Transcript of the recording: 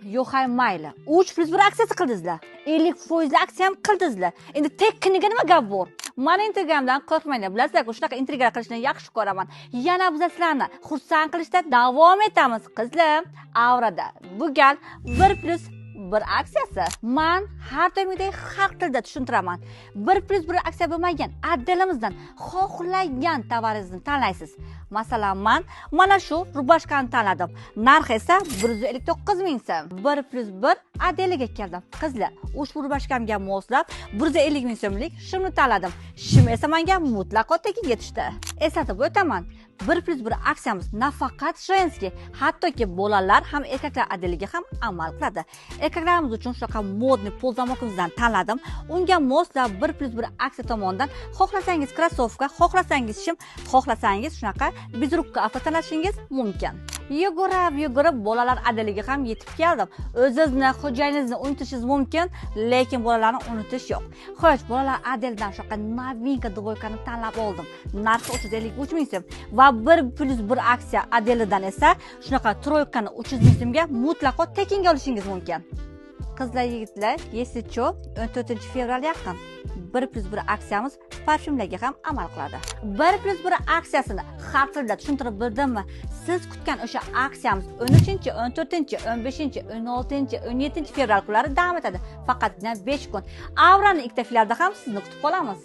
Yo'q, hay, mayli. 3 + 1 aksiyasi qildingizlar. 50 foizli aksiya ham qildingizlar. Endi tekiniga nima gap bor? Mani intrigamdan qo'rqmanglar. Bilasizlar-ku, shunaqa intrigalar qilishni yaxshi ko'raman. Yana biz sizlarni xursand qilishda davom etamiz. Qizlar, Aurada bu gal 1 + 1 aksiyasi. Man har doimgidek xalq tilida tushuntiraman. 1 + 1 aksiya bo'lmagan отдел imizdan xohlagan tovaringizni tanlaysiz. Masalan, man mana shu рубашка ni tanladim. Narxi esa 159 ming so'm. 1 + 1 отдел iga keldim. Qizlar, ushbu рубашка mga moslab 150 ming so'mlik shimni tanladim. Shim esa menga mutlaqo tekinga tushdi. Eslatib o'taman, 1 + 1 aksiyamiz nafaqat женский, hattoki bolalar ham erkaklar отдел iga ham amal qiladi. Erkaklarimiz uchun shunaqa модный ползамок imizdan tanladim. Unga moslab 1 + 1 aksiya tomonidan xohlasangiz krossovka, xohlasangiz shim, xohlasangiz shunaqa безрукавка tanlashingiz mumkin. Yugurib, yugurib bolalar отдел iga ham yetib keldim. O'zizni, xo'jayiningizni unutishingiz mumkin, lekin bolalarni unutish yo'q. Xo'sh, bolalar отдел idan shunaqa новинка двойка ni tanlab oldim. Narxi 353 ming so'm va 1 + 1 aksiya отдел idan esa shunaqa тройка ni 300 ming so'mga mutlaqo tekinga olishingiz mumkin. Qizlar, yigitlar, если чё, 14 fevral yaqin. 1 + 1 aksiyamiz parfyumlarga ham amal qiladi. 1 + 1 aksiyasini har tilda tushuntirib berdimmi? Siz kutgan o'sha aksiyamiz 13, 14, 15, 16, 17 fevral kunlari davom etadi. Faqatgina 5 kun. Aurani ikkita filialida ham sizni kutib qolamiz.